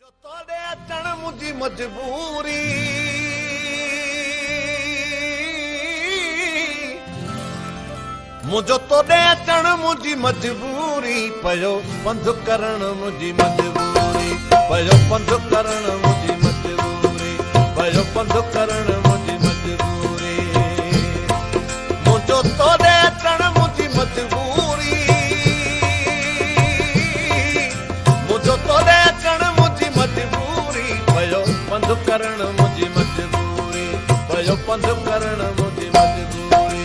तोॾे अचण मुंहिंजी मजबूरी, मुंहिंजो तोॾे अचण मुंहिंजी मजबूरी, पियो पंधु करण मुंहिंजी मजबूरी, पियो पंधु करण मुंहिंजी मजबूरी, पियो पंधु करण मुंहिंजी मजबूरी, मुंहिंजो तोॾे अचण मुंहिंजी मजबूरी, मुंहिंजो तोॾे अचण मुंहिंजी मजबूरी, पियो पंधु करण मुंहिंजी मजबूरी, पियो पंधु करण मुंहिंजी मजबूरी।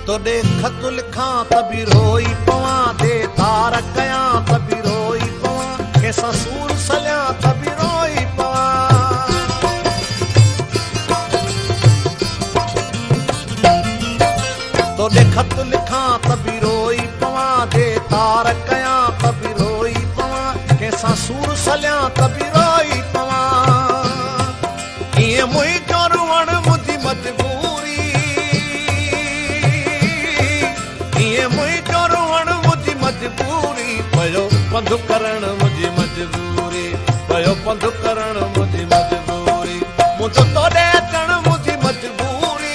तोॾे ख़त लिखां त बि रोई पवां, दे तार कयां त बि रोई पवां, कंहिंसां सूर सलियां त बि रोई पवां। तोॾे ख़त लिखां त बि रोई पवां, दे तार कयां त बि रोई पवां, कंहिंसां सूर सलियां त बि रोई पवां। ईअं मुंहिंजो रुअण मुंहिंजी मजबूरी, मुंहिंजो रुअण मुंहिंजी मजबूरी, पियो पंधु करण मुंहिंजी मजबूरी, पियो पंधु करण मुंहिंजी मजबूरी, मुंहिंजो तोॾे अचण मुंहिंजी मजबूरी,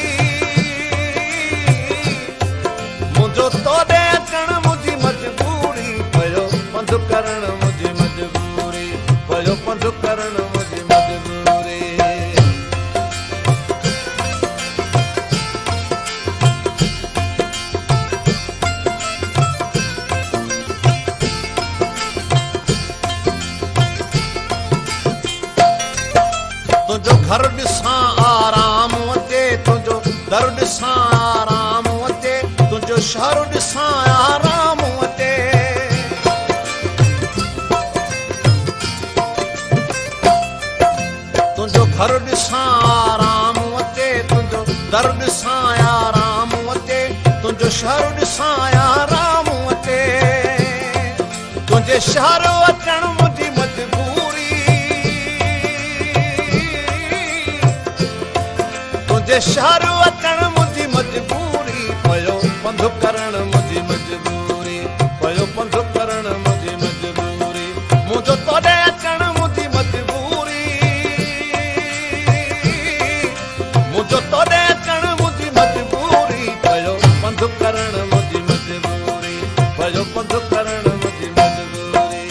मुंहिंजो तोॾे अचण मुंहिंजी मजबूरी, पियो पंधु करण मुंहिंजी मजबूरी, पियो पंधु करण मुंहिंजी मजबूरी। तुंहिंजो घर ॾिसां आराम अचे, तुंहिंजो दर ॾिसां आराम अचे, तुंहिंजो शहर ॾिसां आराम अचे। तुंहिंजो घर ॾिसां आराम अचे, तुंहिंजो दर ॾिसां आराम अचे, तुंहिंजो शहर ॾिसां आराम अचे। तुंहिंजे शहर अचण मुंहिंजी मजबूरी, तुंहिंजे शहर अचण मुंहिंजी मजबूरी, पियो पंधु करण मुंहिंजी मजबूरी, पियो पंधु करण मुंहिंजी मजबूरी, मुंहिंजो तोॾे अचण मुंहिंजी मजबूरी, मुंहिंजो तोॾे अचण मुंहिंजी मजबूरी, पियो पंधु करण मुंहिंजी मजबूरी, पियो पंधु करण मुंहिंजी मजबूरी।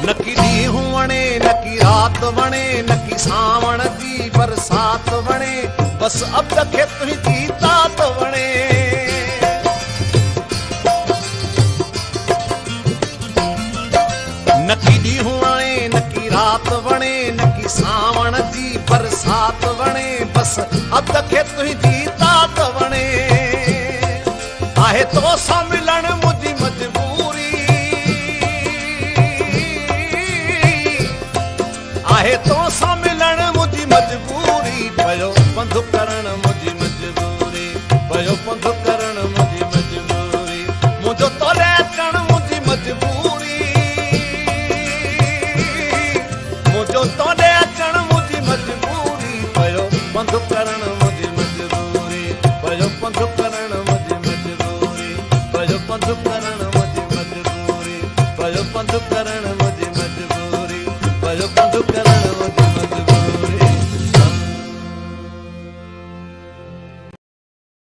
नकी ॾींहुं वणे नकी राति वणे, नकी सावण जी बरसात वणे, बसि अब्द खे तुंहिंजी तात वणे। नकी ॾींहुं वणे नकी राति वणे, नकी सावण जी बरसात वणे, बसि अब्द खे तुंहिंजी तात वणे। आहे तोसां मिलण मुंहिंजी मजबूरी, आहे तोसां मिलण मुंहिंजी मजबूरी, पियो पंधु करण मुंहिंजी मजबूरी, पियो पंधु करण मुंहिंजी मजबूरी, मुंहिंजो तोॾे अचण मुंहिंजी मजबूरी, मुंहिंजो तोॾे अचण मुंहिंजी मजबूरी, पियो पंधु करण मुंहिंजी मजबूरी, पियो पंधु करण मुंहिंजी मजबूरी, पियो पंधु करण मुंहिंजी मजबूरी, पियो पंधु करण।